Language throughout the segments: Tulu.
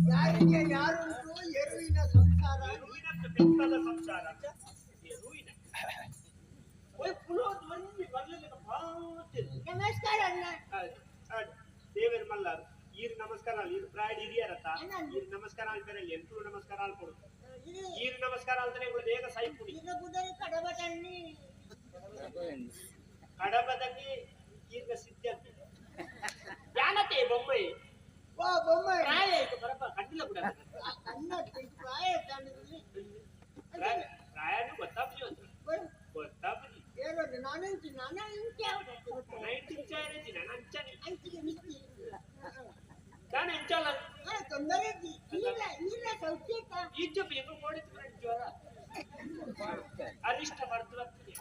ಯಾರಿಗೆ ಯಾರುಂಟು ಎರುವಿನ ಸಂಸಾರ ಸಂಸಾರ. ನಮಸ್ಕಾರ ಅಣ್ಣ. ದೇವೇರ್ ಮಲ್ಲಾರು ಈರ್ ನಮಸ್ಕಾರ ಈರ್ ಪ್ರಾಯಡ್ ಹಿರಿಯರತ್ತ ಈರ್ ನಮಸ್ಕಾರ ಅಂತಾರೆ ಎಂಟು ನಮಸ್ಕಾರ ಅಲ್ಕೊಡು ಈರ್ ನಮಸ್ಕಾರ ಅಂತಾನೆ ಕೂಡ ಬೇಗ ಸಾಯ್ಪುಡಿ ಕಡಬದಲ್ಲಿ ಕಡಬದಲ್ಲಿ ಈರ್ಗ ಸಿದ್ಧ ಯಾನತೆ ಬೊಮ್ಮೈ ವಾ ಬೊಮ್ಮೈ ಪ್ರಾಯ ಬರಪ್ಪ ಕಣ್ಣಿಲ್ಲ ಕೂಡ ಅಣ್ಣ ಪ್ರಾಯ ಪ್ರಾಯನು ಗೊತ್ತಾಪುಜಿ ಅಂತ ಗೊತ್ತಾಪುಜಿ ಏರೋದು ನಾನಂಚಿ ನಾನಂಚಿ ನಾನು ಅಂಚಿಗೆ ಮಿಕ್ಕಿ ನಾನು ಎಂಚಲ್ಲ ತೊಂದರೆ ಇಲ್ಲ ಇಲ್ಲ ಸೌಖ್ಯತ ಇಜ್ಜು ಬೇಕು ಓಡಿತು ಜ್ವರ ಅರಿಷ್ಟ ಮರ್ತು ಬರ್ತದೆ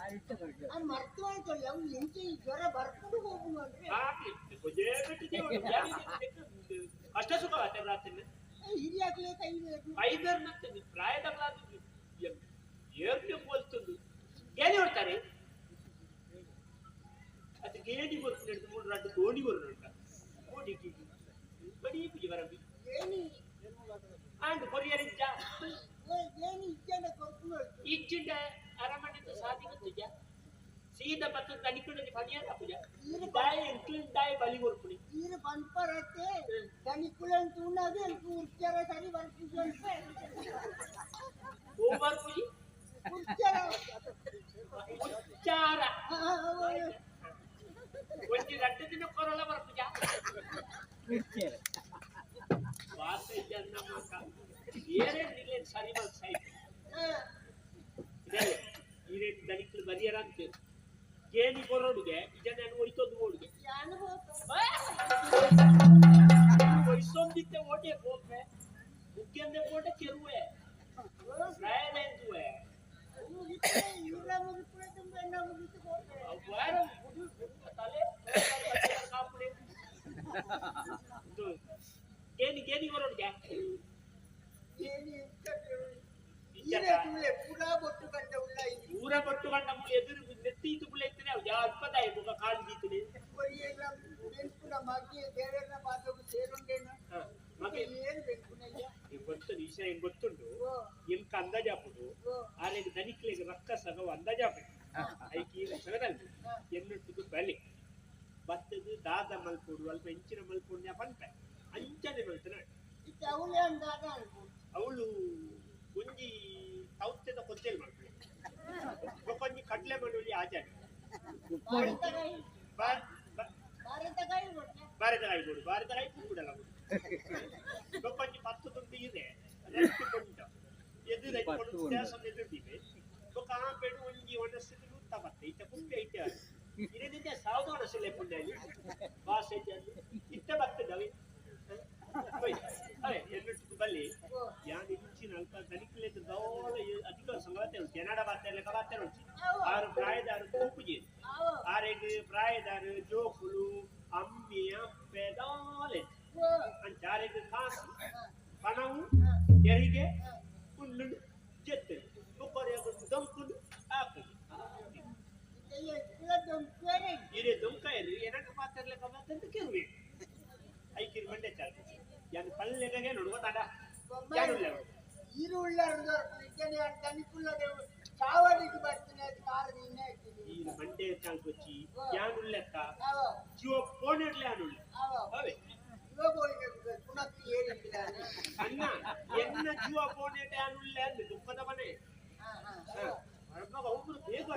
ಆ ಮರ್ತು ಆಯ್ತಲ್ಲ ಅವ್ನು ಎಂಚಿ ಜ್ವರ ಬರ್ಕೊಂಡು ಹೋಗು ಅಂದ್ರೆ ಕಷ್ಟ ಸುಖ ರಾತ್ರಿ ಹಿರಿಯಾಗ್ಲೇ ಕೈ ಐದರ್ ಮತ್ತೆ ಪ್ರಾಯದ ಏರ್ಲಿ ಬೋಲ್ತುಂದು ಗೇಣಿ ಹೊಡ್ತಾರೆ ಅದು ಗೇಣಿ ಕೊರ್ಪುಂಡು ಮೂರು ರಡ್ಡು ಗೋಣಿ ಕೊರ್ಪುಂಡು ಗೋಡಿ ಬಡಿ ಪೂಜೆ ಬರಬಿ ಗೇಣಿ ಆಂಡ್ ಕೊರಿಯರ್ ಇಜ್ಜ ಗೇಣಿ ಇಜ್ಜಂಡ ಕೊರ್ಪುಂಡು ಇಜ್ಜಿಂಡ ಅರಮನೆದ ಸಾದಿ ಗೊತ್ತುಜ ಸೀದಾ ಬತ್ತು ದನಿಕುಂಡದಿ ಪನಿಯಾರ ಪೂಜೆ ದಾಯ ಎಂಕ್ಲಿನ್ ದಾಯ ಬಲಿ ಕೊರ್ಪುಣಿ ಈರು ಪನ್ಪರತ್ತೆ ದನಿಕುಲನ್ ತೂನಾಗ ಎಂಕು ಉರ್ಚಾರ ಸರಿ ಬರ್ಪುಜಿ ಓ ಬರ್ಪುಜಿ ಉರ್ಚಾರ ಉಚ್ಚಾರ ಒಂಜಿ ರಡ್ಡು ದಿನ ಕೊರಲ ಬರ್ಪುಜ ವಾಸ ಇಜ್ಜನ್ನ ಮಾಕ ಏರೇ ನಿಲ್ಲೇನ್ ಸರಿ ಮಲ್ತ್ ಸೈಟ್ ಇದೆ ಈ ರೇಟ್ ದನಿಕುಲು ಬರಿಯರ ಅಂತ ಗೇಣಿ ಕೊರೋಡುಗೆ ಇಜನ ಒಯ್ತೊಂದು ಓಡುಗೆ ಒಯ್ಸೊಂದಿತ್ತೆ ಓಟೆ ಹೋಗ್ವೆ ಮುಖ್ಯಂದೆ ಓಟೆ ಕೆರುವೆ ಪ್ರಾಯದಂದುವೆ ತಲೆ ಗೇಣಿ ಗೇಣಿ ಕೊರೋಡುಗೆ ಊರ ಬೊಟ್ಟು ಕಂಡ ಮೂಲೆ ಎದುರು ನೆತ್ತಿ ಇತ್ತು ಪುಳ್ಳೆ ಇತ್ತನೆ ಅವು ಅಲ್ಪದಾಯ ಮುಖ ಕಾಲು ದೀತನೆ ಗೊತ್ತು ವಿಷಯ ಹೆಂಗ್ ಗೊತ್ತುಂಟು ಎಂಕ ಅಂದಾಜಾಪುಡು ಆರೆಗ್ ದನಿಕ್ಲೆಗ್ ರಕ್ಕಸಗ ಅಂದಾಜಾಪುಡು ಐಕಿ ಸಗದಲ್ಲಿ ಎನ್ನುಟ್ಟುದು ಬಲಿ ಬತ್ತದು ದಾದ ಮಲ್ಪುಡು ಅಲ್ಪ ಎಂಚಿನ ಮಲ್ಪುಡು ಪನ್ಪೆ ಅಂಚನೆ ಮಲ್ತನ ಅವಳು ಒಂಜಿ ತೌತ್ಯದ ಕೊತ್ತೇಲ್ ಮಾಡ್ತಾರೆ ಒಂಜಿ ಕಡ್ಲೆ ಮಣ್ಣುಲಿ ಆಚಾರ ಬಾರೆದಕಾಯಿ ಕೊಡು ಬಾರೆದಕಾಯಿ ಕೂಡಲ್ಲ ಬೊಕ್ಕೊಂಜಿ ಪತ್ತು ತುಂಡು ಇದೆ ರಟ್ಟು ಕೊಂಡ ಎದುರು ದೇವಸ್ಥಾನ ಎದುರ್ದಿವೆ ಬೊಕ್ಕ ಆ ಪೇಡು ಒಂಜಿ ಒಣಸಿದ ನೂತ ಬತ್ತೆ ಇತ್ತ ಕುಪ್ಪೆ ಐತೆ ಇರದಿದ್ದೆ ಸಾವಿರದ ಒಣಸಲೆ ಪುಣ್ಯ ಬಾಸ್ ಐತೆ ಇತ್ತ ಬರ್ತದವೆ ಅದೇ ಎನ್ನುಟ್ಟು ಬಲ್ಲಿ ಯಾನ್ ಇಂಚಿನ ಅಲ್ಪ ದನಿಕ್ಲೆದ ದೋಲ ಅಧಿಕ ಸಂಗತಿ ಉಂಟು ಕೆನಡ ಬಾತೆಲ್ಲ ಕಬಾತೆ ಉಂಟು ಆರು ಪ್ರಾಯದಾರು ತೂಪುಜಿ ಆರೆಗ್ ಪ್ರಾಯದಾರು ಜೋಕುಲು ಅಮ್ಮಿ ಅಪ್ಪೆ ದಾಲೆ ಅಂಚ ಆರೆಗ್ ಕಾಸು ಪಣವು ತೆರಿಗೆ ಉಳ್ಳು ಜೆತ್ತು ಬೊಕ್ಕೊರೆಗ್ ದೊಂಕುಲು ಆಕುಲು ಇರೆ ದೊಂಕಾಯರು ಏನಡ ಪಾತೆರ್ಲೆ ಕಬಾತೆ ಕೆರುವೆ ಐಕಿರಿ ಮಂಡೆ ಚಾಲು ಯಾನ್ ಪಲ್ಲೆಗೆ ನೋಡುವ ತಡ ಯಾರುಲ್ಲ ಈರುಳ್ಳಾರು ಚಾವಡಿಗೆ ಬರ್ತೀನಿ ಕಾರ್ ನೀನೆ ಈ ಮಂಡೆ ಚಾಲ್ಕೊಚ್ಚಿ ಯಾನುಲ್ಲೆತ್ತ ಜೀವ ಪೋಣಿಡ್ಲೆ ಯಾನುಲ್ಲ ಅವೇ ಅಣ್ಣ ಎನ್ನ ಜೀವ ಪೋಣಿಟ ಯಾನುಲ್ಲ ಅಂದ್ ದುಃಖದ ಮನೆ ಒಬ್ರು ಬೇಗ